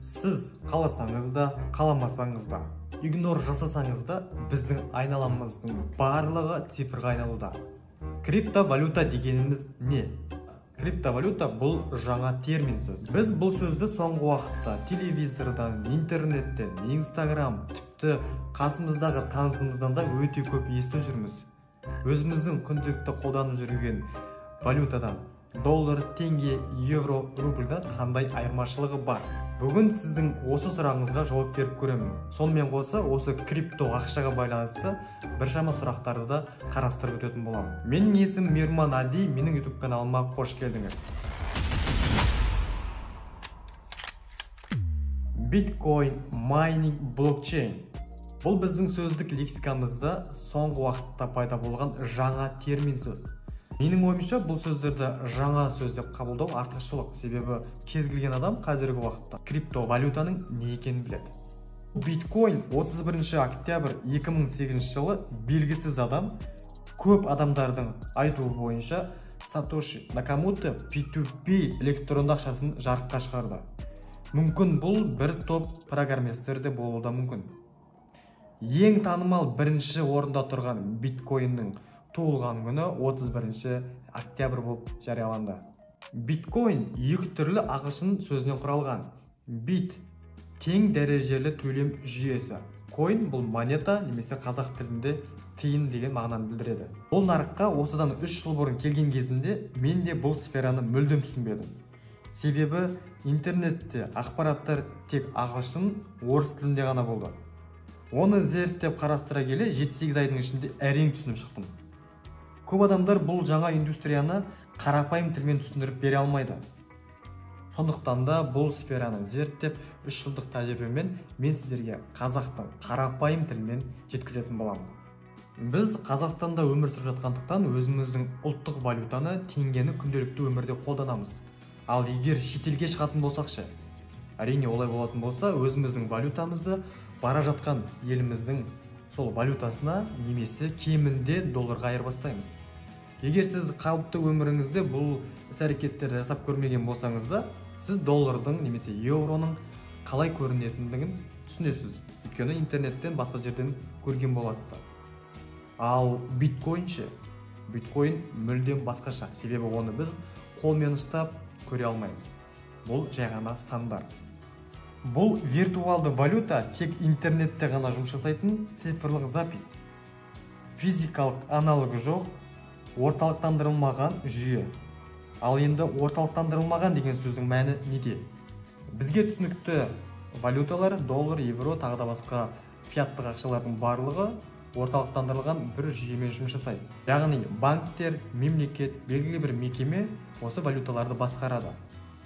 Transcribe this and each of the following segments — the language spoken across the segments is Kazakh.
Сіз қаласаңыз да, қаламасаңыз да, игнор жасасаңыз да, біздің айналамыздың барлығы цифрға айналуда. Криптовалюта дегеніміз не? Криптовалюта бұл жаңа термин сөз. Біз бұл сөзді соңғы уақытта телевизордан, интернеттен, Инстаграм, тіпті қасымыздағы танысымыздан да өте көп естіп жүрміз. Өзіміздің күнделікті қолданып жүрген валютадан доллар, теңге, евро, рубльдан қандай айырмашылығы бар? Бүгін сіздің осы сұрағыңызға жауап беріп көремін. Сонымен қоса осы крипто ақшаға байланысты біршама сұрақтарды да қарастырып өтетін боламын. Менің есімім Мейірман Ади, менің YouTube каналыма қош келдіңіз. Биткоин, майнинг, блокчейн. Бұл біздің сөздік лексикамызда соңғы уақытта пайда болған жаңа термин сөз. Менің ойымша, бұл сөздерді жаңа сөз деп қабылдау артықшылық, себебі кез келген адам қазіргі уақытта криптовалютаның не екенін біледі. Биткоин 31 октябрь 2008 жылы белгісіз адам, көп адамдардың айтуы бойынша Сатоши Накамото P2P электронды ақшасын жарыққа шығарды. Мүмкін бұл бір топ программистер де болуы да мүмкін. Ең танымал бірінші орында тұрған биткоиннің туылған күні 31 октябрь болып жарияланды. Биткоин екі түрлі ағылшын сөзінен құралған. Бит тең дәрежелі төлем жүйесі. Коин бұл монета немесе қазақ тілінде тиын деген мағынаны білдіреді. Бұл нарыққа осыдан 3 жыл бұрын келген кезінде мен де бұл сфераны мүлдем түсінбедім. Себебі интернетте ақпараттар тек ағылшын, орыс тілінде ғана болды. Оны зерттеп қарастыра келе 7-8 айдың ішінде әрең түсініп шықтым. Көп адамдар бұл жаңа индустрияны қарапайым тілмен түсіндіріп бере алмайды. Сондықтан да бұл сфераны зерттеп, 3 жылдық тәжірибемен мен сіздерге қазақтың қарапайым тілмен жеткізетін боламын. Біз Қазақстанда өмір сүріп жатқандықтан өзіміздің ұлттық валютаны, теңгені күнделікті өмірде қолданамыз. Ал егер шетелге шығатын болсақ ше? Әрине олай болатын болса, өзіміздің валютамызды бара жатқан еліміздің сол валютасына немесе кемінде долларға айырбастаймыз. Егер сіз қалыпты өміріңізде бұл іс-әрекеттерді жасап көрмеген болсаңыз да, сіз доллардың немесе евроның қалай көрінетіндігін түсінесіз. Өйткені интернеттен басқа жерден көрген боласыздар. Ал биткоин ше? Биткоин мүлдем басқаша, себебі оны біз қолмен ұстап көре алмаймыз. Бұл жай ғана сандар. Бұл виртуалды валюта тек интернетте ғана жұмыс жасайтын цифрлық запись. Физикалық аналогы жоқ, орталықтандырылмаған жүйе. Ал енді орталықтандырылмаған деген сөздің мәні неде? Бізге түсінікті валюталар, доллар, евро, тағы да басқа фиаттық ақшалардың барлығы орталықтандырылған бір жүйемен жұмыс жасайды. Яғни банктер, мемлекет, белгілі бір мекеме осы валюталарды басқарады.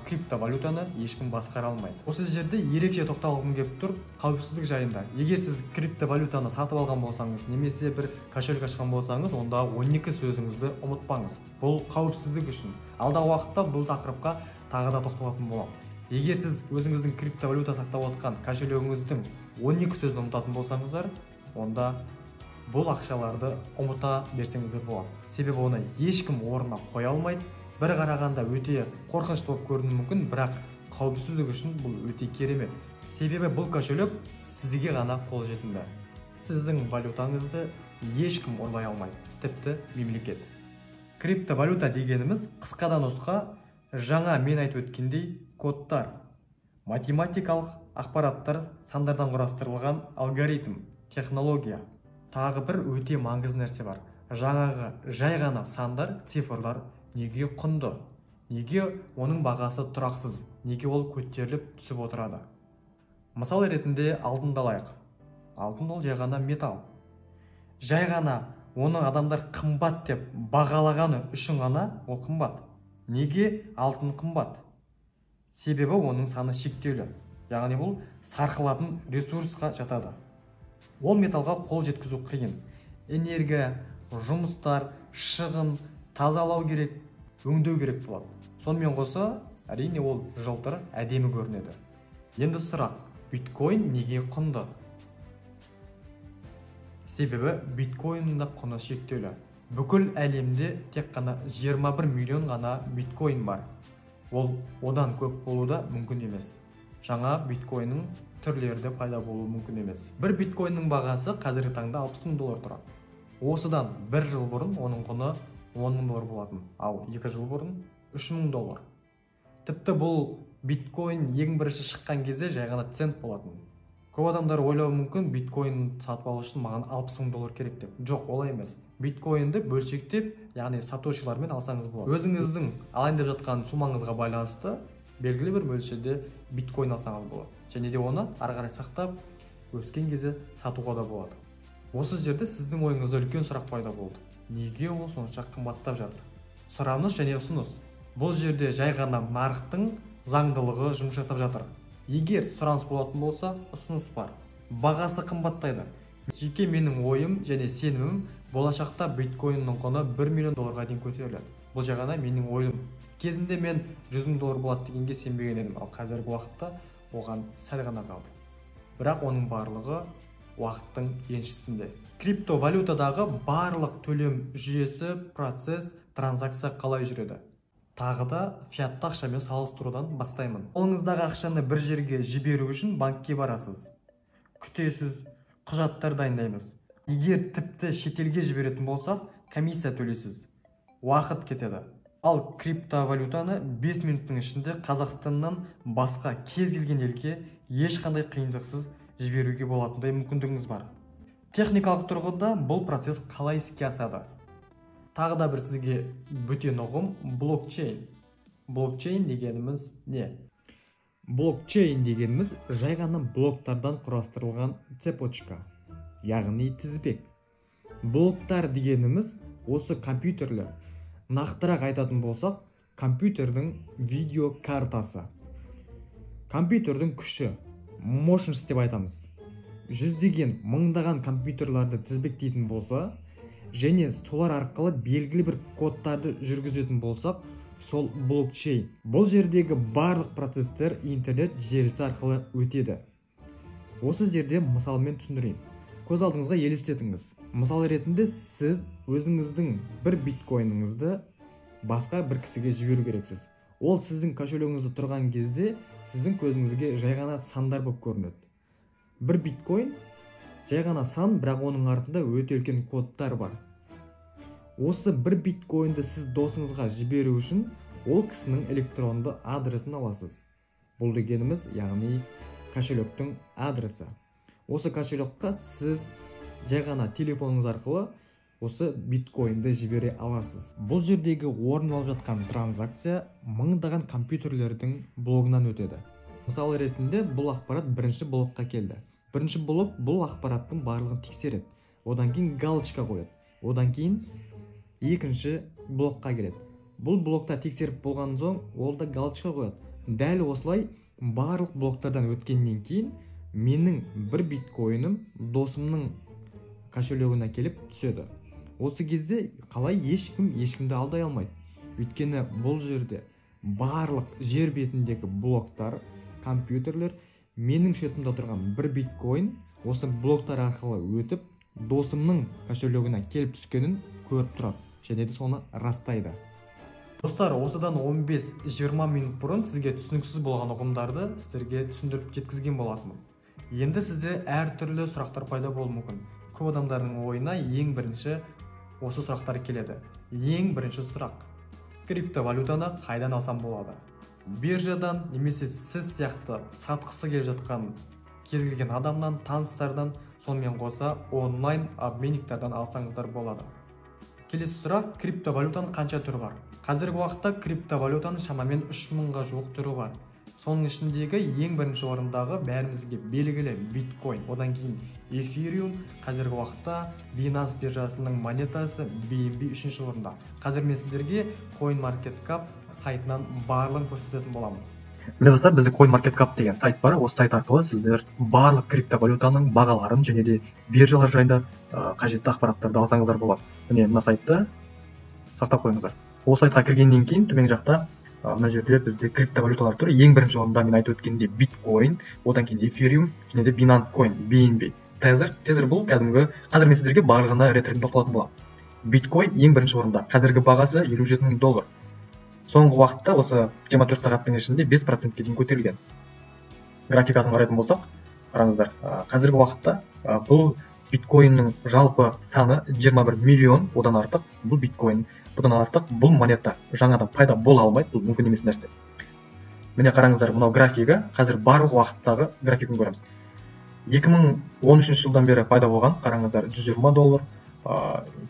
Криптовалютаны ешкім басқара алмайды. Осы жерде ерекше тоқталғым келіп тұр қауіпсіздік жайында. Егер сіз криптовалютаны сатып алған болсаңыз, немесе бір кошелек ашқан болсаңыз, онда 12 сөзіңізді ұмытпаңыз. Бұл қауіпсіздік үшін. Алдағы уақытта бұл тақырыпқа тағы да тоқталатын боламын. Егер сіз өзіңіздің криптовалюта сақтап отқан кошелегіңіздің 12 сөзін ұмытатын болсаңыздар, онда бұл ақшаларды ұмыта берсеңіздер болады. Себебі оны ешкім орнына қоя алмайды. Бір қарағанда өте қорқынышты болып көрінуі мүмкін, бірақ қауіпсіздік үшін бұл өте керемет. Себебі бұл кошелек сізге ғана қолжетімді. Сіздің валютаңызды ешкім ұрлай алмайды, тіпті мемлекет. Криптовалюта дегеніміз қысқадан нұсқа жаңа мен айтып өткендей кодтар, математикалық ақпараттар, сандардан құрастырылған алгоритм, технология. Тағы бір өте маңызды нәрсе бар. Жаңағы жай ғана сандар, цифрлар неге құнды? Неге оның бағасы тұрақсыз? Неге ол көтеріліп түсіп отырады? Мысал ретінде алтынды алайық. Алтын ол жай ғана металл. Жай ғана оны адамдар қымбат деп бағалағаны үшін ғана ол қымбат. Неге алтын қымбат? Себебі оның саны шектеулі. Яғни бұл сарқылатын ресурсқа жатады. Ол металлға қол жеткізу қиын. Энергия, жұмыстар, шығын, тазалау керек, өңдеу керек болады. Сонымен қоса, әрине ол жылтыр, әдемі көрінеді. Енді сұрақ, биткоин неге құнды? Себебі биткоиннің де құны шектеулі. Бүкіл әлемде тек қана 21 миллион ғана биткоин бар. Ол одан көп болу да мүмкін емес. Жаңа биткоиннің түрлері де пайда болуы мүмкін емес. Бір биткоиннің бағасы қазіргі таңда 60 мың доллар тұрады. Осыдан бір жыл бұрын оның құны 10 мың доллар болатын, ал 2 жыл бұрын 3 мың доллар. Тіпті бұл биткоин ең бірінші шыққан кезде жай ғана цент болатын. Көп адамдар ойлауы мүмкін, биткоин сатып алу үшін маған 60 мың доллар керек деп. Жоқ, олай емес. Биткоинді бөлшектеп, яғни сатошилармен алсаңыз болады. Өзіңіздің алайын деп жатқан суммаңызға байланысты белгілі бір мөлшерде биткоин алсаңыз болады. Және де оны ары қарай сақтап, өскен кезде сатуға да болады. Осы жерде сіздің ойыңызда үлкен сұрақ пайда болды. Неге ол сонша қымбаттап жатыр? Сұраныс және ұсыныс. Бұл жерде жай ғана нарықтың заңдылығы жұмыс жасап жатыр. Егер сұраныс болатын болса, ұсыныс бар. Бағасы қымбаттайды. Жеке менің ойым және сенімім, болашақта биткоиннің құны 1 миллион долларға дейін көтеріледі. Бұл жай ғана менің ойым. Кезінде мен 100 мың доллар болады дегенге сенбеген едім, ал қазіргі уақытта оған сәл ғана қалды. Бірақ оның барлығы уақыттың еншісінде. Криптовалютадағы барлық төлем жүйесі, процесс, транзакция қалай жүреді? Тағы да фиатты ақшамен салыстырудан бастаймын. Қолыңыздағы ақшаны бір жерге жіберу үшін банкке барасыз. Күтесіз, құжаттар дайындаймыз. Егер тіпті шетелге жіберетін болсақ, комиссия төлейсіз. Уақыт кетеді. Ал криптовалютаны 5 минуттың ішінде Қазақстаннан басқа кез келген елге ешқандай қиындықсыз жіберуге болатындай мүмкіндігіңіз бар. Техникалық тұрғыда бұл процесс қалай іске асады? Тағы да бір сізге бөтен ұғым блокчейн. Блокчейн дегеніміз не? Блокчейн дегеніміз жай ғана блоктардан құрастырылған цепочка, яғни тізбек. Блоктар дегеніміз осы компьютерлер. Нақтырақ айтатын болсақ, компьютердің видеокартасы. Компьютердің күші, мощность деп айтамыз. Жүздеген, мыңдаған компьютерларды тізбектейтін болса, және солар арқылы белгілі бір кодтарды жүргізетін болсақ, сол блокчейн. Бұл жердегі барлық процесстер интернет желісі арқылы өтеді. Осы жерде мысалмен түсіндірейін. Көз алдыңызға елестетіңіз. Мысал ретінде сіз өзіңіздің бір биткоиніңізді басқа бір кісіге жіберу керексіз. Ол сіздің кошелегіңізде тұрған кезде сіздің көзіңізге жай ғана сандар болып көрінеді. Бір биткоин жай ғана сан, бірақ оның артында өте үлкен кодтар бар. Осы бір биткоинді сіз досыңызға жіберу үшін ол кісінің электронды адресін аласыз. Бұл дегеніміз, яғни кошелектің адресі. Осы кошелекқа сіз жай ғана телефоныңыз арқылы осы биткоинді жібере аласыз. Бұл жердегі орын алып жатқан транзакция мыңдаған компьютерлердің блогынан өтеді. Мысал ретінде бұл ақпарат бірінші блокқа келді. Бірінші блок бұл ақпараттың барлығын тексереді. Одан кейін галочка қояды. Одан кейін екінші блокқа келеді. Бұл блокта тексеріп болған соң ол да галочка қояды. Дәл осылай барлық блоктардан өткеннен кейін менің бір биткоиным досымның кошелегіне келіп түседі. Осы кезде қалай ешкім ешкімді алдай алмайды. Өйткені бұл жерде барлық жер бетіндегі блоктар, компьютерлер менің шотымда тұрған бір биткоин осы блоктар арқылы өтіп досымның кошелегіне келіп түскенін көріп тұрады және де соны растайды. Достар, осыдан 15-20 минут бұрын сізге түсініксіз болған ұғымдарды сіздерге түсіндіріп жеткізген болатынмын. Енді сізде әртүрлі сұрақтар пайда болуы мүмкін. Көп адамдардың ойына ең бірінші осы сұрақтар келеді. Ең бірінші сұрақ: криптовалютаны қайдан алсам болады? Биржадан немесе сіз сияқты сатқысы келіп жатқан кез келген адамнан, таныстардан, сонымен қоса онлайн обменниктардан алсаңыздар болады. Келесі сұрақ: криптовалютаның қанша түрі бар? Қазіргі уақытта криптовалютаның шамамен 3000-ға жуық түрі бар. Соның ішіндегі ең бірінші орындағы бәрімізге белгілі биткоин, одан кейін эфириум, қазіргі уақытта Binance биржасының монетасы BNB үшінші орында. Қазір мен сіздерге CoinMarketCap сайтынан барлығын көрсететін боламын. Міне достар, бізде CoinMarketCap деген сайт бар. Осы сайт арқылы сіздер барлық криптовалютаның бағаларын және де биржалар жайында қажетті ақпараттарды алсаңыздар болады. Міне мына сайтты сақтап қойыңыздар. Осы сайтқа кіргеннен кейін төмен жақта мына жерде бізде криптовалюталар тұр. Ең бірінші орында мен айтып өткендей биткоин, одан кейін эфириум және де Binance Coin, BNB. Tether, Tether бұл кәдімгі, қазір мен сіздерге барлығына рет-ретін тоқталатын боламын. Биткоин ең бірінші орында. Қазіргі бағасы 57 мың доллар. Соңғы уақытта осы 24 сағаттың ішінде 5%-ке дейін көтерілген. Графикасын қарайтын болсақ, қараңыздар, қазіргі уақытта бұл биткоиннің жалпы саны 21 миллион, одан артық бұл биткоин, бұдан артық бұл монета жаңадан пайда бола алмайды, бұл мүмкін емес нәрсе. Міне қараңыздар, мынау графигі, қазір барлық уақыттағы графигін көреміз. 2013 жылдан бері пайда болған, қараңыздар, 120 доллар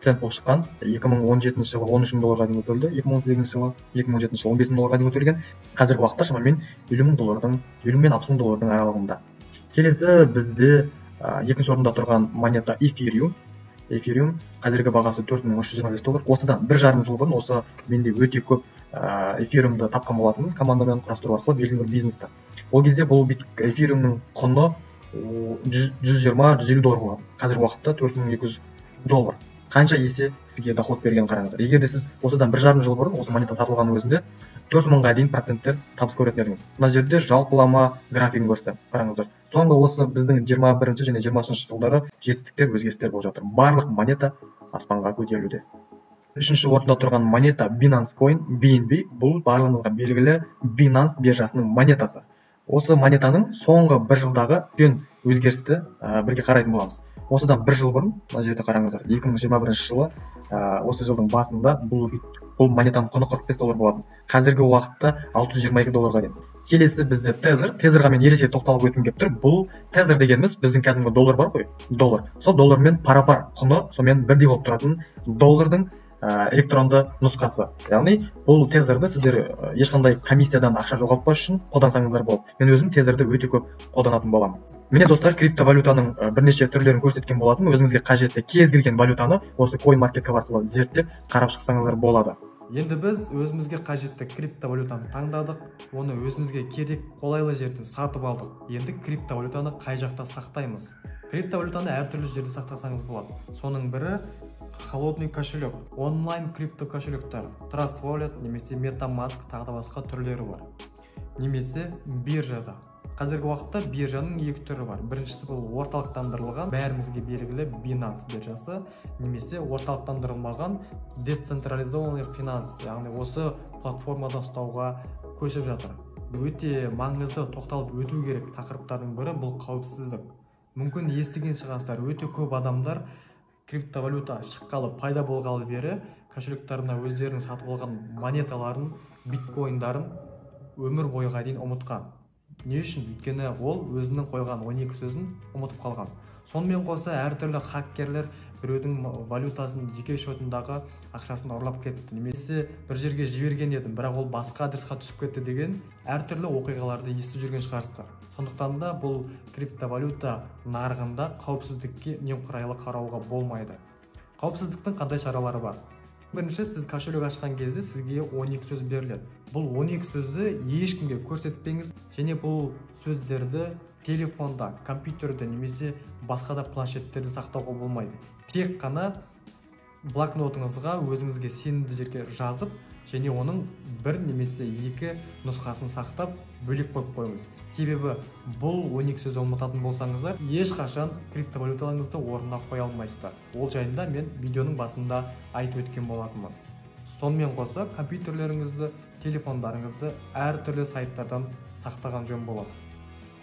цент болып шыққан. 2017 жылы 13 мың долларға дейін көтерілді, 2018 жылы, 2017 жылы 15 мың долларға дейін көтерілген. Қазіргі уақытта шамамен 50 мың доллардың, 50 мен 60 мың доллардың аралығында. Келесі бізде екінші орында тұрған монета Эфириум. Эфириум қазіргі бағасы 4325 доллар. Осыдан 1,5 жыл бұрын осы менде өте көп эфириумды тапқан болатын, командамен құрастыру арқылы белгілі бір бизнесті. Ол кезде бұл эфириумның құны 120-150 доллар болатын. Қазіргі уақытта 4200 доллар. Қанша есе сізге доход берген қараңыздар. Егер де сіз осыдан 1,5 жыл бұрын осы монетаны сатып алғанның өзінде 4000-ға дейін проценттер табыс көретін едіңіз. Мына жерде жалпылама графигін көрсетемін. Қараңыздар. Соңғы осы біздің 21 және 20 жылдары жетістіктер, өзгерістер болып жатыр. Барлық монета аспанға көтерілуде. Үшінші орында тұрған монета Binance Coin, BNB, бұл барлығымызға белгілі Binance биржасының монетасы. Осы монетаның соңғы бір жылдағы үлкен өзгерісті бірге қарайтын боламыз. Осыдан бір жыл бұрын, мына жерде қараңыздар, 2021 жылы, осы жылдың басында бұл монетаның құны 45 доллар болатын. Қазіргі уақытта 622 долларға дейін. Келесі бізде Tether. Tetherға мен ерекше тоқталып өткім келіп тұр. Бұл Tether дегеніміз біздің кәдімгі доллар бар ғой, доллар. Сол доллармен пара-пар құны сонымен бірдей болып тұратын доллардың электронды нұсқасы. Яғни бұл Tetherді сіздер ешқандай комиссиядан ақша жоғалтпас үшін қолдансаңыздар болады. Мен өзім Tetherді өте көп қолданатын боламын. Міне достар, криптовалютаның бірнеше түрлерін көрсеткен болатын. Өзіңізге қажетті кез келген валютаны осы CoinMarketCap арқылы зерттеп қарап шықсаңыздар болады. Енді біз өзімізге қажетті криптовалютаны таңдадық, оны өзімізге керек қолайлы жерден сатып алдық. Енді криптовалютаны қай жақта сақтаймыз? Криптовалютаны әртүрлі жерде сақтасаңыз болады. Соның бірі холодный кошелек, онлайн крипто кошелектер, Trust Wallet немесе MetaMask, тағы да басқа түрлері бар. Немесе биржада. Қазіргі уақытта биржаның екі түрі бар. Біріншісі бұл орталықтандырылған, бәрімізге белгілі Binance биржасы, немесе орталықтандырылмаған децентрализованный финанс, яғни осы платформада ұстауға көшіп жатыр. Өте маңызды тоқталып өту керек тақырыптардың бірі бұл қауіпсіздік. Мүмкін естіген шығарсыздар, өте көп адамдар криптовалюта шыққалы, пайда болғалы бері кошелектарына өздерінің сатып алған монеталарын, биткоиндарын өмір бойға дейін ұмытқан. Не үшін? Өйткені ол өзінің қойған 12 сөзін ұмытып қалған. Сонымен қоса әртүрлі хаккерлер біреудің валютасын, жеке шотындағы ақшасын ұрлап кетті, немесе бір жерге жіберген едім, бірақ ол басқа адресқа түсіп кетті деген әртүрлі оқиғаларды естіп жүрген шығарсыздар. Сондықтан да бұл криптовалюта нарығында қауіпсіздікке немқұрайлы қарауға болмайды. Қауіпсіздіктің қандай шаралары бар? Бірінші, сіз кошелек ашқан кезде сізге 12 сөз беріледі. Бұл 12 сөзді ешкімге көрсетпеңіз және бұл сөздерді телефонда, компьютерде немесе басқа да планшеттерде сақтауға болмайды. Тек қана блокнотыңызға өзіңізге сенімді жерге жазып және оның бір немесе екі нұсқасын сақтап бөлек қойып қойыңыз. Себебі бұл 12 сөзді ұмытатын болсаңыздар, ешқашан криптовалюталарыңызды орнына қоя алмайсыздар. Ол жайында мен видеоның басында айтып өткен болатынмын. Сонымен қоса компьютерлеріңізді, телефондарыңызды әртүрлі сайттардан сақтаған жөн болады.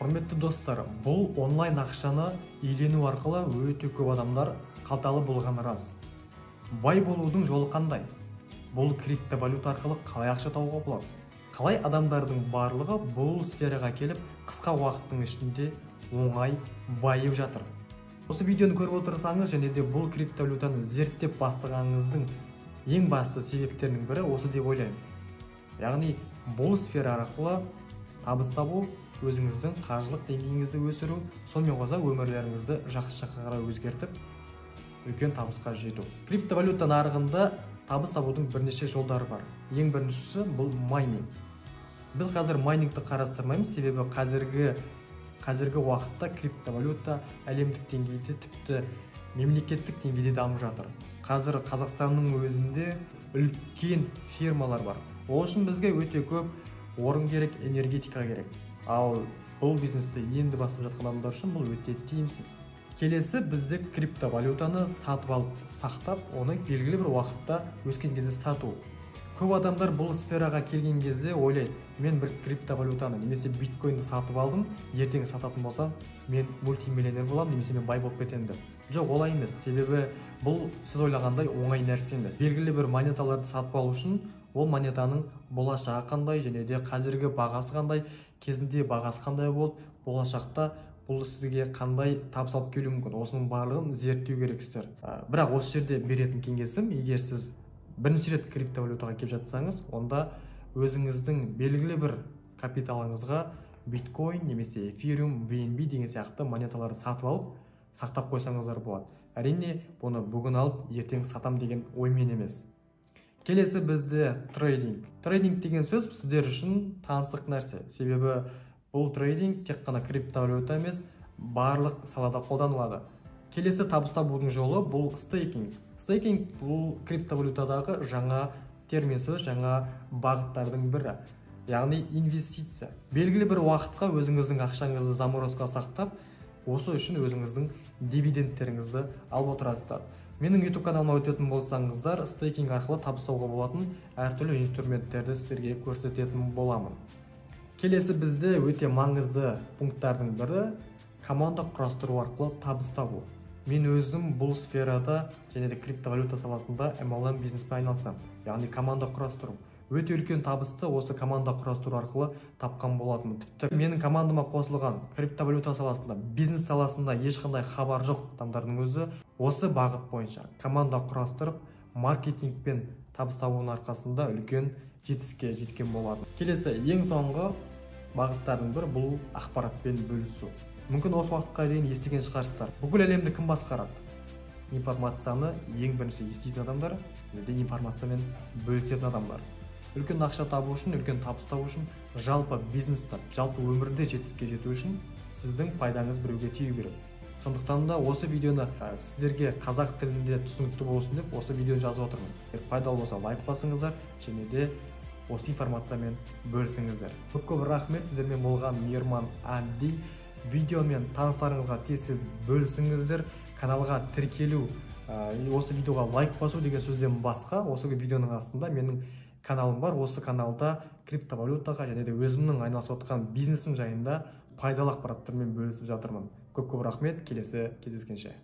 Құрметті достар, бұл онлайн ақшаны иелену арқылы өте көп адамдар қалталы болғаны рас. Бай болудың жолы қандай? Бұл криптовалюта арқылы қалай ақша табуға болады? Қалай адамдардың барлығы бұл сфераға келіп, қысқа уақыттың ішінде оңай байып жатыр? Осы видеоны көріп отырсаңыз және де бұл криптовалютаны зерттеп бастағаныңыздың ең басты себептерінің бірі осы деп ойлаймын. Яғни бұл сфера арқылы табыс табу, өзіңіздің қаржылық деңгейіңізді өсіру, сонымен қоса өмірлеріңізді жақсы жаққа қарай өзгертіп, үлкен табысқа жету. Криптовалюта нарығында табыс табудың бірнеше жолдары бар. Ең біріншісі бұл майнинг. Біз қазір майнингті қарастырмаймыз, себебі қазіргі уақытта криптовалюта әлемдік деңгейде, тіпті мемлекеттік деңгейде дамып жатыр. Қазір Қазақстанның өзінде үлкен фирмалар бар. Ол үшін бізге өте көп орын керек, энергетика керек. Ал бұл бизнесті енді бастап жатқан адамдар үшін бұл өте тиімсіз. Келесі бізде криптовалютаны сатып алып, сақтап, оны белгілі бір уақытта өскен кезде сату. Көп адамдар бұл сфераға келген кезде ойлайды, мен бір криптовалютаны немесе биткоинді сатып алдым, ертең сататын болсам мен мультимиллионер боламын немесе мен бай болып кетемін деп. Жоқ, олай емес. Себебі бұл сіз ойлағандай оңай нәрсе емес. Белгілі бір монеталарды сатып алу үшін ол монетаның болашағы қандай және де қазіргі бағасы қандай, кезінде бағасы қандай болды, болашақта бұл сізге қандай табыс алып келуі мүмкін, осының барлығын зерттеу керексіздер. Бірақ осы жерде беретін кеңесім, егер сіз бірінші рет криптовалютаға келіп жатсаңыз, онда өзіңіздің белгілі бір капиталыңызға биткоин немесе эфириум, BNB деген сияқты монеталарды сатып алып, сақтап қойсаңыздар болады. Әрине, бұны бүгін алып, ертең сатам деген оймен емес. Келесі бізде трейдинг. Трейдинг деген сөз сіздер үшін таңсық нәрсе. Себебі бұл трейдинг тек қана криптовалюта емес, барлық салада қолданылады. Келесі табыс табудың жолы бұл стейкинг. Стейкинг бұл криптовалютадағы жаңа термин сөз, жаңа бағыттардың бірі. Яғни инвестиция. Белгілі бір уақытқа өзіңіздің ақшаңызды заморозка сақтап, осы үшін өзіңіздің дивидендтеріңізді алып отырасыздар. Менің YouTube каналыма өтетін болсаңыздар, стейкинг арқылы табыс табуға болатын әртүрлі инструменттерді сіздерге көрсететін боламын. Келесі бізде өте маңызды пункттардың бірі команда құрастыру арқылы табыс табу. Мен өзім бұл сферада және де криптовалюта саласында MLM бизнеспен айналысамын. Яғни команда құрастыру. Өте үлкен табысты осы команда құрастыру арқылы тапқан болатынмын. Тіпті менің командама қосылған криптовалюта саласында, бизнес саласында ешқандай хабар жоқ адамдардың өзі осы бағыт бойынша команда құрастырып, маркетингпен табыс табуының арқасында үлкен жетістікке жеткен болатын. Келесі ең соңғы бағыттардың бірі бұл ақпаратпен бөлісу. Мүмкін осы уақытқа дейін естіген шығарсыздар. Бүкіл әлемді кім басқарады? Информацияны ең бірінші еститін адамдар, және информациямен бөлісетін адамдар. Үлкен ақша табу үшін, үлкен табыс табу үшін, жалпы бизнесте, жалпы өмірде жетістікке жету үшін сіздің пайдаңыз біреуге тию керек. Сондықтан да осы видеоны сіздерге қазақ тілінде түсінікті болсын деп осы видеоны жазып отырмын. Егер пайдалы болса лайк басыңыздар және де осы информациямен бөлісіңіздер. Көп-көп рахмет, сіздермен болған Мейірман Әбди. Видеомен таныстарыңызға тез-тез бөлісіңіздер. Каналға тіркелу, осы видеоға лайк басу деген сөзден басқа, осы видеоның астында менің каналым бар. Осы каналда криптовалютаға және де өзімнің айналысып отқан бизнесім жайында пайдалы ақпараттармен бөлісіп жатырмын. Көп-көп рахмет, келесі кездескенше.